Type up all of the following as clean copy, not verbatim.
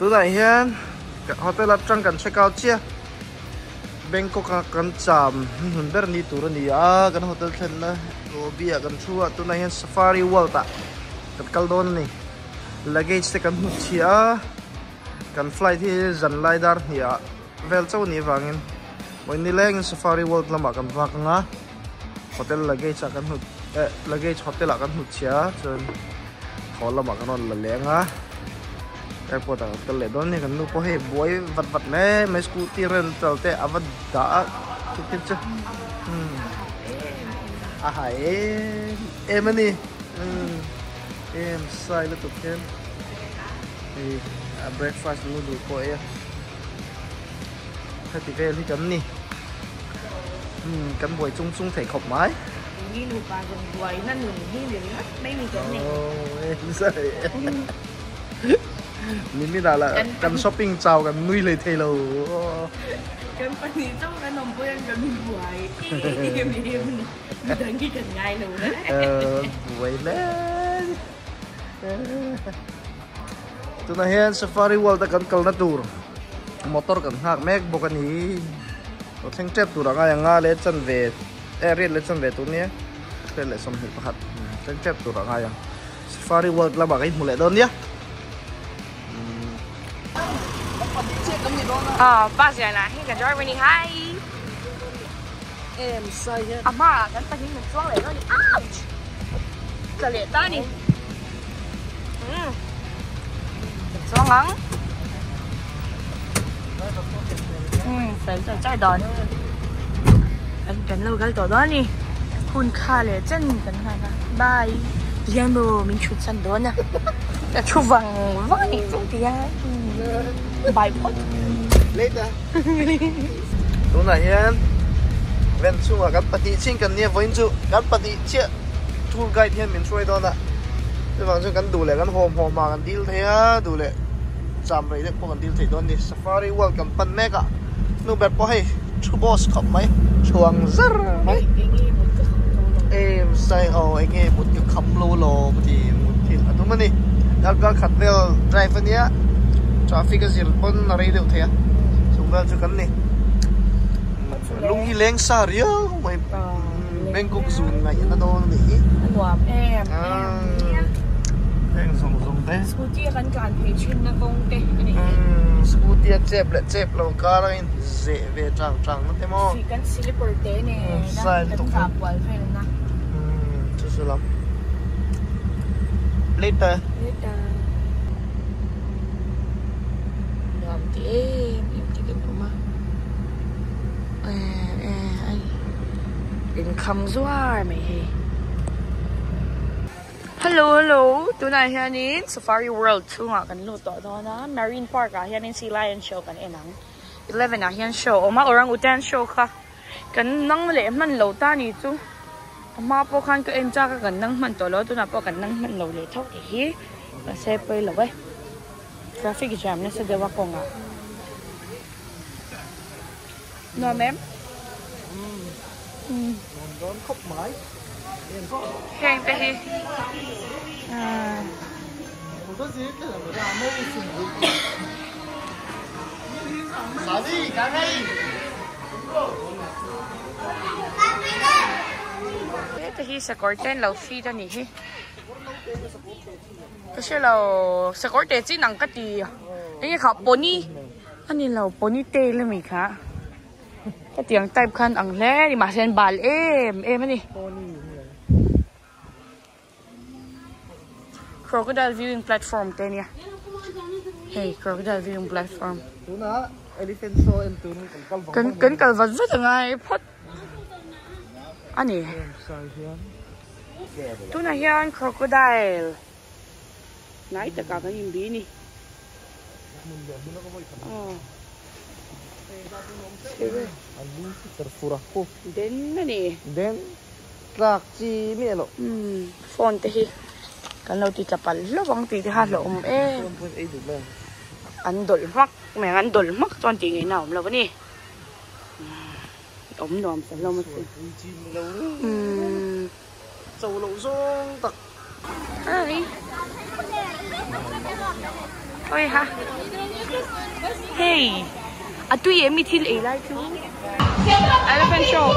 Tunah hian hotel atang kan check out chiah Bangkok a kan cham hmun ber ni tur a ni a, kan hotel thlenna lobby ah kan thu a, tunah hian Safari World ah kan kal dawn a ni. Luggage te kan hmu chhiah a, kan flight hi zan lai dar hnih ah vel chauh a nih avangin vawi nilengin Safari World lamah kan vak ang a, hotel luggage ah kan hmu eh luggage hotel ah kan hmu chhiah a chuan thaw lamah kan rawn la leng a airport ah kan kal leh dawn a ni kan nu pawh hei buai vat vat mai mai scooty rental te a va dah a chutin chu umm a ha em em a ni umm em sai lutuk hian hei a breakfast noodle pawh a ei a. Heti vel hi kan ni. Umm kan buai chung chung thei khawp mai. Ni nupa zawng buai na nun hi ni ringawt mai ni kan nei. Aww em zai. Ni mi dah lah kan shopping chau kan nui hlei thei lo. Kan pahnih chauh kan awm pawh hian kan buai em em a ni. Midang hi kan ngai lo hle. Buai hle. Tunah hian Safari World a kan kalna tur motor kan nghak mek bawk a ni. Lo thleng tep tur anga anga leh chanve eh riat leh chanve tur nia riat leh 21 thleng tep tur anga ang Safari World lamah kan inhmu leh dawn nia. Ah bus lian ah hi kan driver ni hi. Em sai hian. A hmaah kan pahnih kan chuang leh dawn a ni. Ouch! Tla leh ta a ni. Umm. Kan chuang ang. Umm fel char char dawn. Kan kan lo kal tawh dawn a ni. Hun kha leh chen kan nghak a. Bye. Tihian maw min chhut san dawn a. Ka thu vang vang a nih chu tihian. Bye phawt. Later. Tunah hian van chungah kan pahnih chin kan nia vawiin chu kan pahnih chiah tour guide hian min hruai dawn a chuvang chuan kan duh leh kan hawm hawm a kan dil thei a duh leh cham rei deuh pawh kan dil thei dawn a ni safari world kan pan mek a hnu ber pawh hei thu boss khawp mai chhuang zar mai em sai aw enge mut ka kham lo lawm a ti mut thil a tum a ni darkar khat vel drive a nia traffic a zir pawn a rei deuh thei a chung vel chu kan ni lung hi leng sa riau mai Bangkok zun ngaih na dawn a nih hi a nuam em em heng zawng zawng te scooty a kan tlan phei thin na kawng te a ni hi scooty a chep leh chep lo kar a in zeh ve chang chang na te maw kan slipper te nen a kan vah kual vel na chu chu lam later later nuam ti em em te kan awm a eh eh ai in kham zuar mai hei hello hello tunah hianin safari world chhungah kan lut tawh dawn a marine park ah hianin sea lion show kan en ang 11 ah hian show a awm a orang utan show kha kan nang leh hman lo ta ni chu a hma pawh khan ka en chak a kan nang hman tawh lo a tunah pawh kan nang hman lo leh tho tih hi mahse pawi lo e traffic jam nasa deuh a kawngah nuam em nuam dawn khawp mai heng te hi Heta hi sakawr te an lo feed a nih hi ka hre lo sakawr te chin ang ka ti enge kha pony a ni lo pony tail a mi kha hetiang type khan ang hle a ni mahse an bal em em a ni. Crocodile viewing platform te ania hei crocodile viewing platform tuna elephant show en tur kan kal vang kan kan kal vat vat angai phawt ani tunah hian crocodile hnai takah kan inbi a ni den ani den Tlak chi miah loh. Umm phone te hi kan lo ti tla palh hlauh ang tih te kha hlauhawm em. An dawlh hmak mai ang an dawlh hmak chuan tih ngaihna a awm lo a ni. Awm nuam sa hlawm a sin. Umm. Cho loh zawng tak. Hi. Oi ha. Hei a tui em mi thil ei lai chu Elephant show.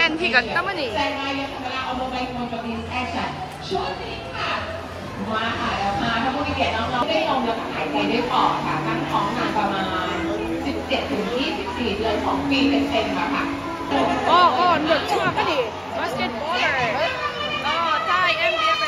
En hi kan tam a ni. Aw aw an rawn chhuak a ni basketballer aw Thai MBF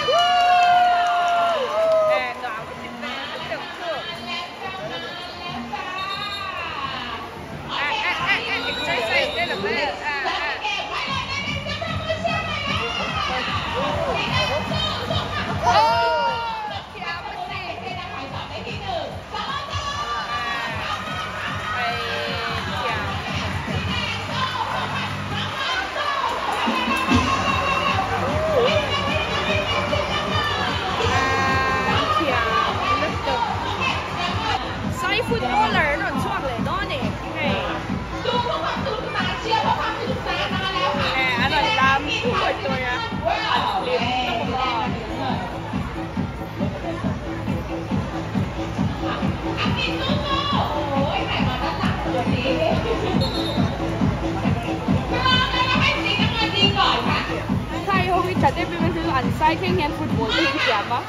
Sai footballer an rawn chhuak leh dawn e hei eh an rawn lam thuai thuai a an hlim tawp a Sai ho hi that em em a chu an sai thleng hian football te hi an thiam a.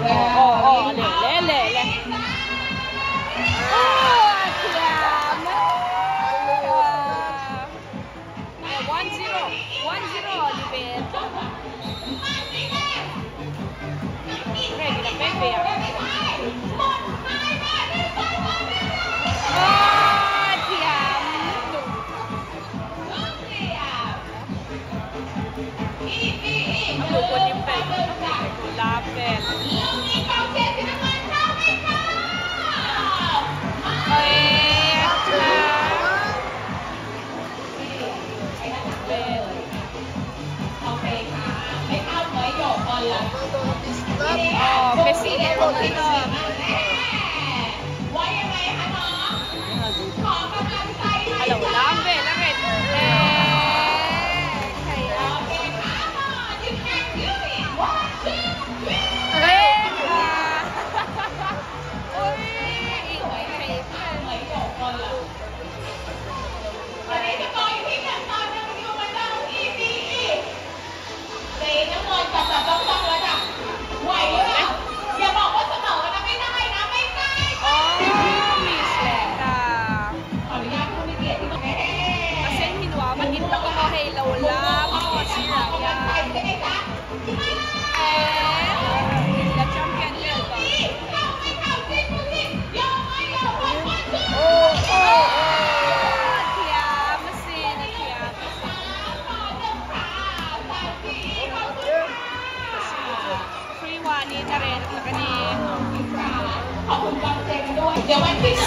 Aw aw aw leh leh leh leh aw a thiam a 1-0 1-0 ni ve tlat Red in a pek ve a aw thiam lutuk.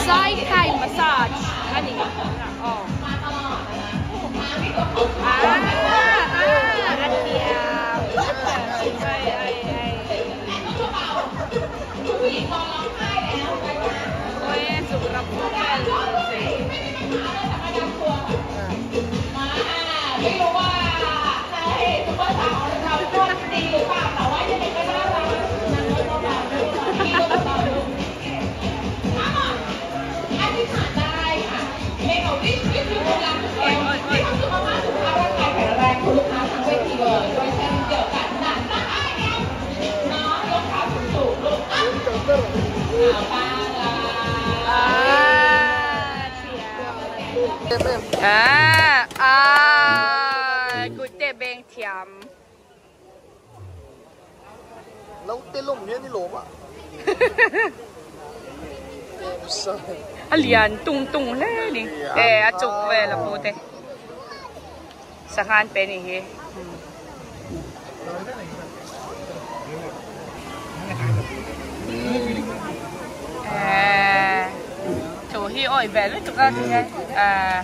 Sai Thai massage a ni aw ah ah a thiam ai ai ai oi zuk ram vel Ah, ah, kut te beng thiam. Naute lawm hian i lawm a. A lian tung tung hle ni. E a chuk vel a pu te. Sangha an pe ni hi. Eh, thu hi awi vel lutuk a ti hian. Eh.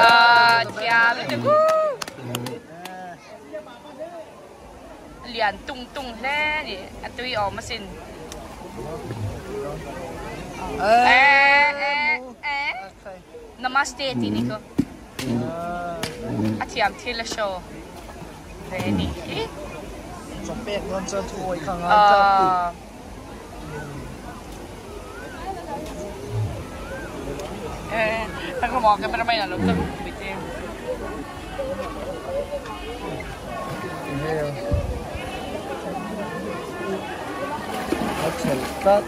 Ah, thiam lutuk. Lian tung tung hle ni. A tui awm asin. Namaste tih ni chu a thiam thil a show ve a nih hi. Chaw pek dawn chuan thu awih kha ngai tlat tih. A kawmah cameraman a lo tawk pui che. A thelh tlat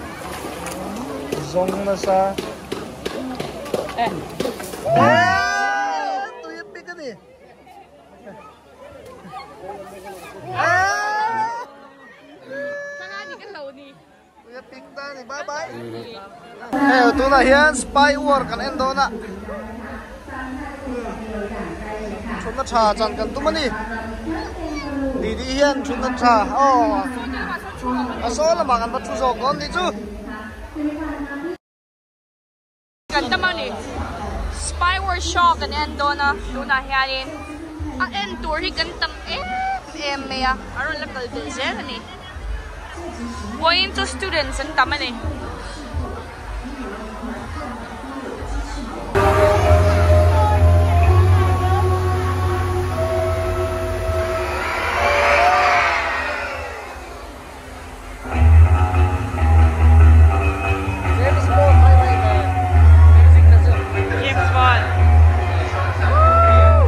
zawng nasa. Tui a pik a ni. Tui a pik ta a ni bye bye. Hei tunah hian spy war kan en dawn a. Thutna tha chan kan tum a ni. Didi hian thutna tha aw a saw lamah kan va thu zawk dawn ni chu. Kan tam a ni. Spy War show kan en dawn a, tunah hianin a en tur hi kan tam em em mai a, a rawn la kal belh zel a ni. Vawiin chu students an tam a ni. James Bond mai mai ve music te chu. James Bond. Aww.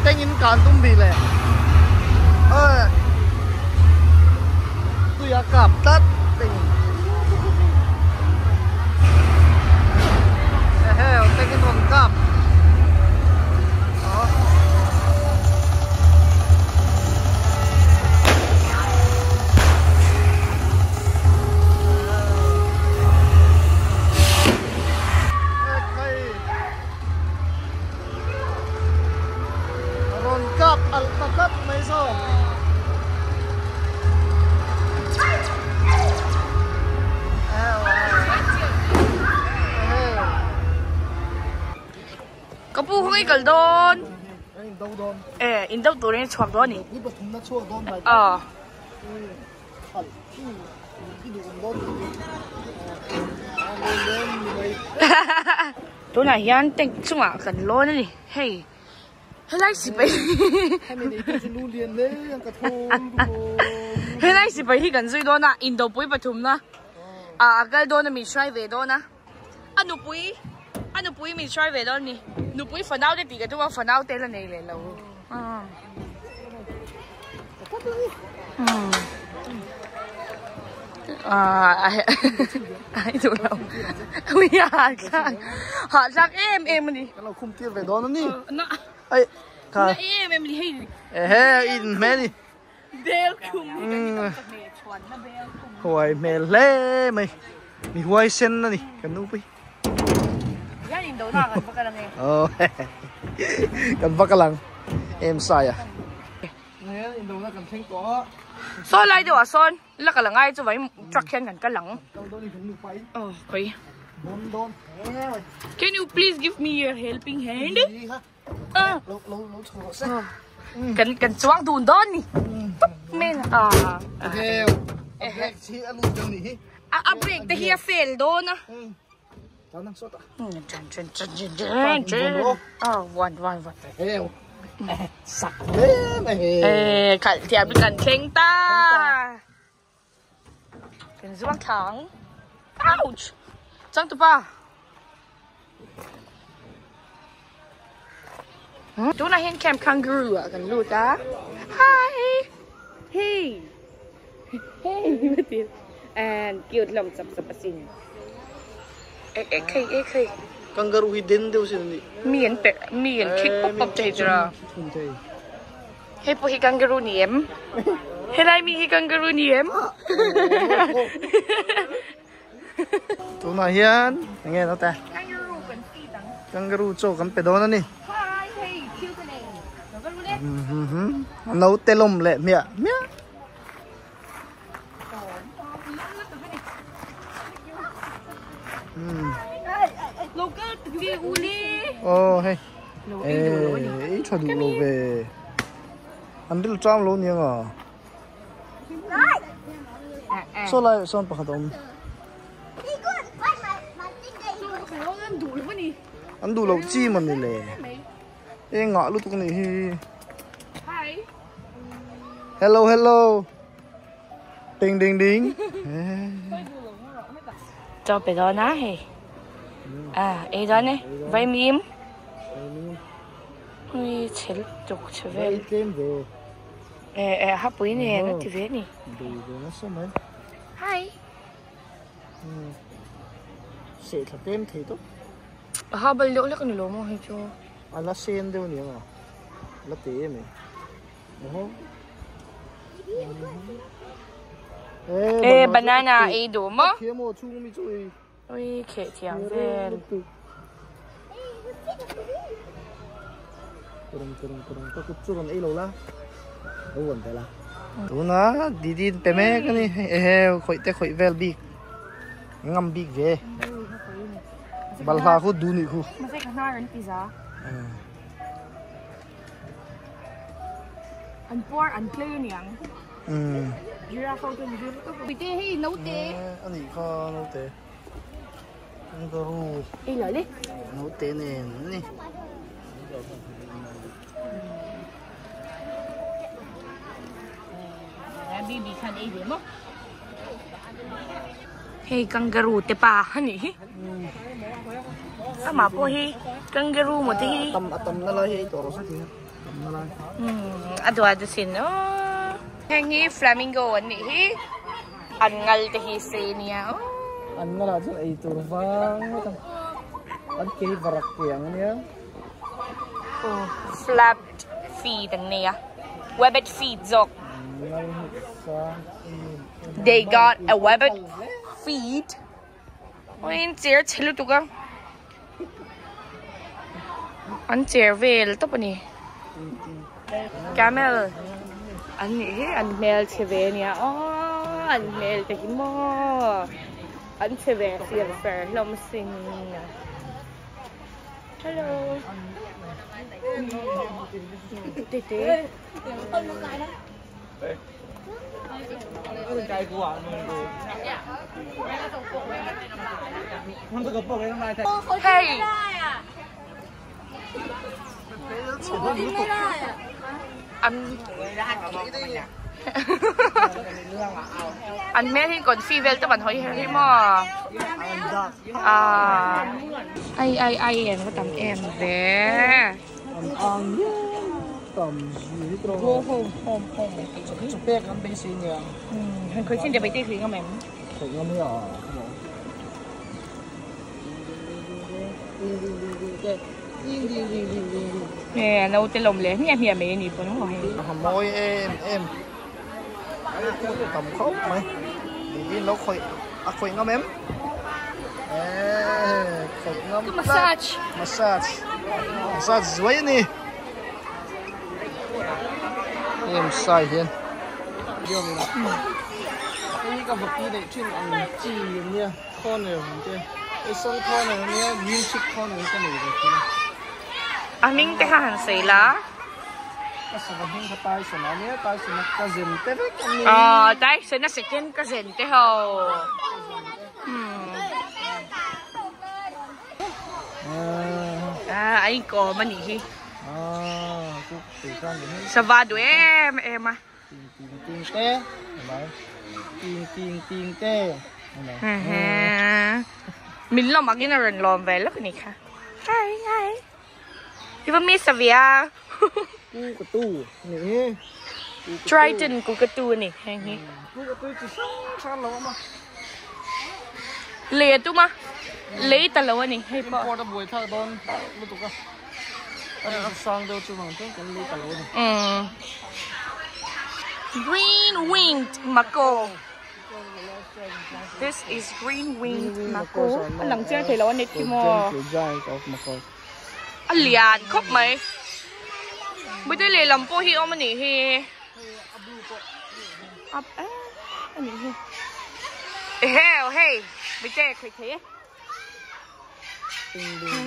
Tengin kan tum bi le. Ơi. Tuya kap tat tengin. Ehe, tengin ron kap. Don eh in đâu tụi này chuộc đó nhỉ ờ tụi này hiện tại chúng à cần lo nữa hey helai si bay helai si bay hi cần duy đó na in đâu bụi bạc na à cái đó na mình try về đó na anh bụi anh bụi mình try về đó nhỉ nupui fanau te ti ka tuwa fanau te la nei le lo à ai đủ đâu ui à họ chắc em đi cái nào không tiết về đó nó đi ấy cả em đi hay he in mẹ đi bel khum hoài mẹ lê mày mi hoài sen nó đi cái nupui oh cần vác lăng em sai à son lại được à son là cả là ngay cho vậy chắc khen gần cái lăng oh okay can you please give me your helping hand cần cần choang đùn đó nè men à à break thì here fail đó nè one one one. Sặc thế mày. Ê, khẩn thiệp cần khen ta. Cần giúp thắng. Ouch. Chẳng tụi ba. Tụi này hiện camp kangaroo à, cần lụt á. Hi. Hey. Hey, and cute lắm sập sập xin. Ê khay kangaroo hi den deuh sin ni mian pe mian kick pop pop thei chura hei po hi kangaroo ni em helai mi hi kangaroo ni em tu na hian nge no ta kangaroo kan ti dang kangaroo cho kan pe don ani hi hey cute ne kangaroo le no telom le mia mia oh hey eh cho đủ lâu về ăn được trăm lâu nhỉ à số lại số bạc đồng ăn đủ lâu chi mà này lệ ê ngọ lúc tụi này hello hello ding ding ding cho bé đó ná hề à ấy đó nè vay mím ui chết chục chết về ê ê hấp bún nè nó thì về nè hi sẽ là tem thì tốt ha bal liệu cái này mà hay cho à lá sen đâu nhỉ mà lá tía mày ê banana ấy đủ mà ui kệ thiệt về đúng đó đi đi bé mẹ cái này ê khỏi té khỏi vel bị ngâm bị về balha khu du ni khu mà sẽ khá là pizza ăn por ăn clear nhỉ giraffe cái gì đó bị tê hay nấu tê anh ấy có nấu tê kangaroo ê lại đi nấu tê này nè baby khan ei ve mo hei kangaroo te pa hani ama po hi kangaroo mo te hi tam atam na la hei toro sa ti A duat asin aw. Heng hi flamingo an nih hi. An ngal te hi sei ania aw. An ngal ah chuan ei tur vang ngawt a. An kei varak piang ania. Aw flapped feet an nei a. Webbed feet zawk. They got a webbed feet. Oi an cher chhe lutuk a. An cher vel tawp a ni. Camel an nih hi an hmel chhe ve ania aw an hmel te hi maw an chhe ve fir fer hlawm sin. Hello. Tete. Hey. An an hmel hi confi vel tawp an hawi her hi maw ah ai ai ai an va tam em ve. An ang tam zui hi tawh. Go home home home. Chu pek an beisei nia. Han khawih chin te bai te khawih ngam em. Khawih ngam hi a. Nge naute lawm leh hmiah hmiah mai ani pawn maw hei. A mawi em em. Tam khawp mai. Didi lo khawih a khawih ngam em. Eee khawih ngam tlat. Massage. Massage. Massage zuai a ni. Em sai hian. Hei ka vaki neih thin ang chi ania corner ang te. Hei sun corner ania green chick corner ka nei ve thin a. A hming te kha han sawi la. Ka sava hming kha Tyson a nia Tyson a cousin te vek a ni. Aw Tyson a second cousin te ho. Ah a inkawm a nih hi. Sava duh em em a. Ting ting ting te. Ting ting ting te. Min lawm angin a rawn lawm ve lawk a nih kha. Hi hi. I va miss a ve a. Kukatu a nih hi. Triton kukatu a ni heng hi. Kukatu chi hrang hrang lo awm a. Lei a tum a. Lei ta lo a ni hei pawh. Import a buai thlak dawn lutuk a. A sang deuh chu vang chuan kan lei ta lo a ni. Green winged macaw. This is green winged macaw. A lang chiang thei lo a ni khi maw. A lian khawp mai. Bute lehlam pawh hi awm a nih hi. A a nih hi. Eheu hei bute khawih thei e.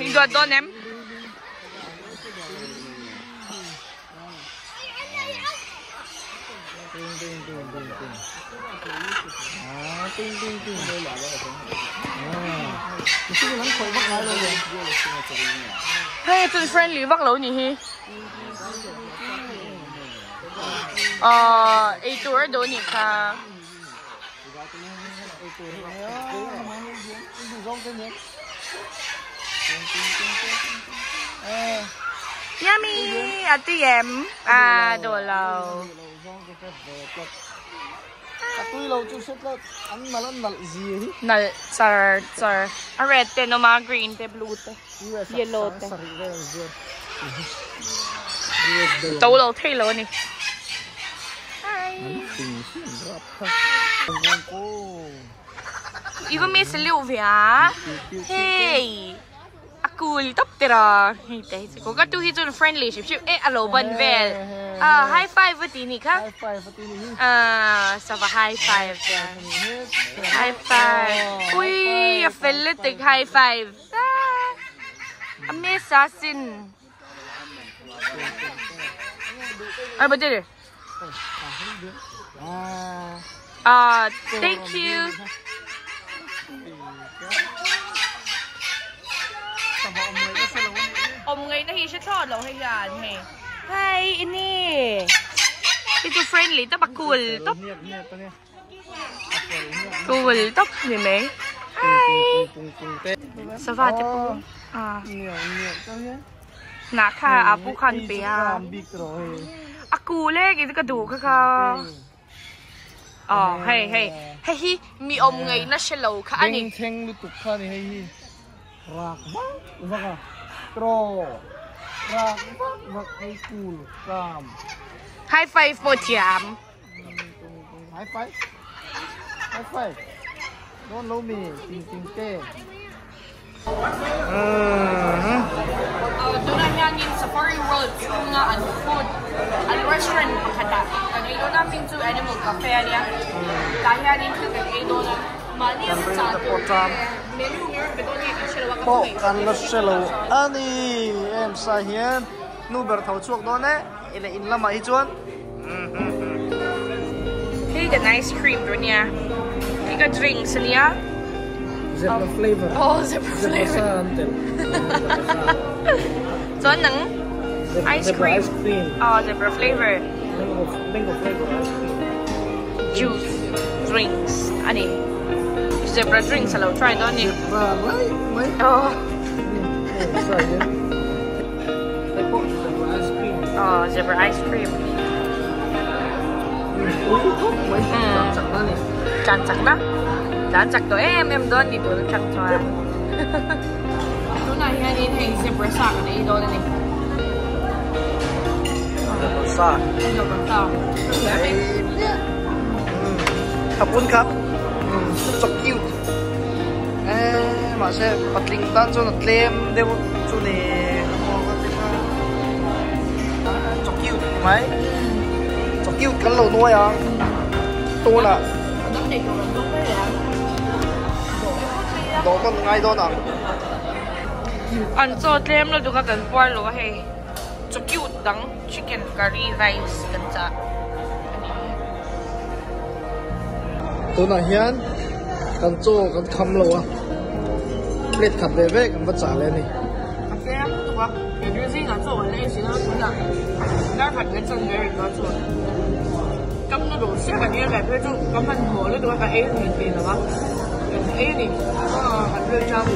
I duat dawn em? Hei chuan friendly vak lo nih hi. Aww eitur a duh anih kha. Yummy! A tui em? À, duh lo. Nalh char char. A red te an awm a, green te, blue te, yellow te. To lo thei lo a ni. I va miss liu ve a. Hey. A cool top tira. Hei te hi chu ka tu hi chun friendly hrim hrim e a lo ban vel. Ah high five a ti ni kha. High five a ti ni hi. Ah sava high five. High five. Ui a fel lutuk high five. A miss a sin. Ai ba te Ah, thank you. Om ngai na hi se thlawt lo hei hian hei. Hi ini. Hi chu friendly top a cool top. Cool top ni mai. Hi. Sava te pawh. Ah. Hnah kha a pu khan pe a. A kul e kei chu ka duh kha kha. Aw hei hei hei hi mi awm ngaihna hre lo kha a ni. Bengchheng lutuk kha a ni hei hi. Rak vak vak a traw rak vak vak hei kul kam. High five pawh thiam. High five high five dawn lo mi ting ting te. Tunah hianin Safari World chhunga an food an restaurant pakhatah kan ei dawn a hming chu Animal Cafe a nia tah hianin thil kan ei dawn a mahni a chah tur te menu nge rawn pe dawn nge kan hre lo a ka pawh kan la hre lo a ni em sa hian nu ber tho chhuak dawn e ila in lamah hi chuan Hei kan ice cream tur ania hei ka drinks ania Zebra flavor oh zebra flavor sa an tel chuan nang ice cream oh zebra flavor mango mango flavor ice cream juice drinks ani zebra drinks alo try dawn ani zebra mai mai oh hei pawh zebra ice cream oh zebra ice cream tlan chak na tlan chak tawh em em dawn ni tun atang chuan tunah hianin hei zebra sa kan ei dawn ani zebra sa zebra sa khapun khap so cute eh mahse patling tan chuan a tlem deuh chu ni chaw cute mai chaw cute kan lo nuai a tunah dawh nawn ngai dawn ang an chaw tlem lutuk a kan puar lo a hei chaw cute dang chicken curry rice kan chah tunah hian kan chaw kan kham lo a plate khat ve ve kan va chah leh a ni. A tlem lutuk a kei zingah chaw kan ei thin a tunah dar khat leh chan ve reng a chaw kam lutuk chiah kan ei a tlai phei chu ka hmanhmawh lutuk a ka ei lui thei lo a kan ei a ni kan rilṭam.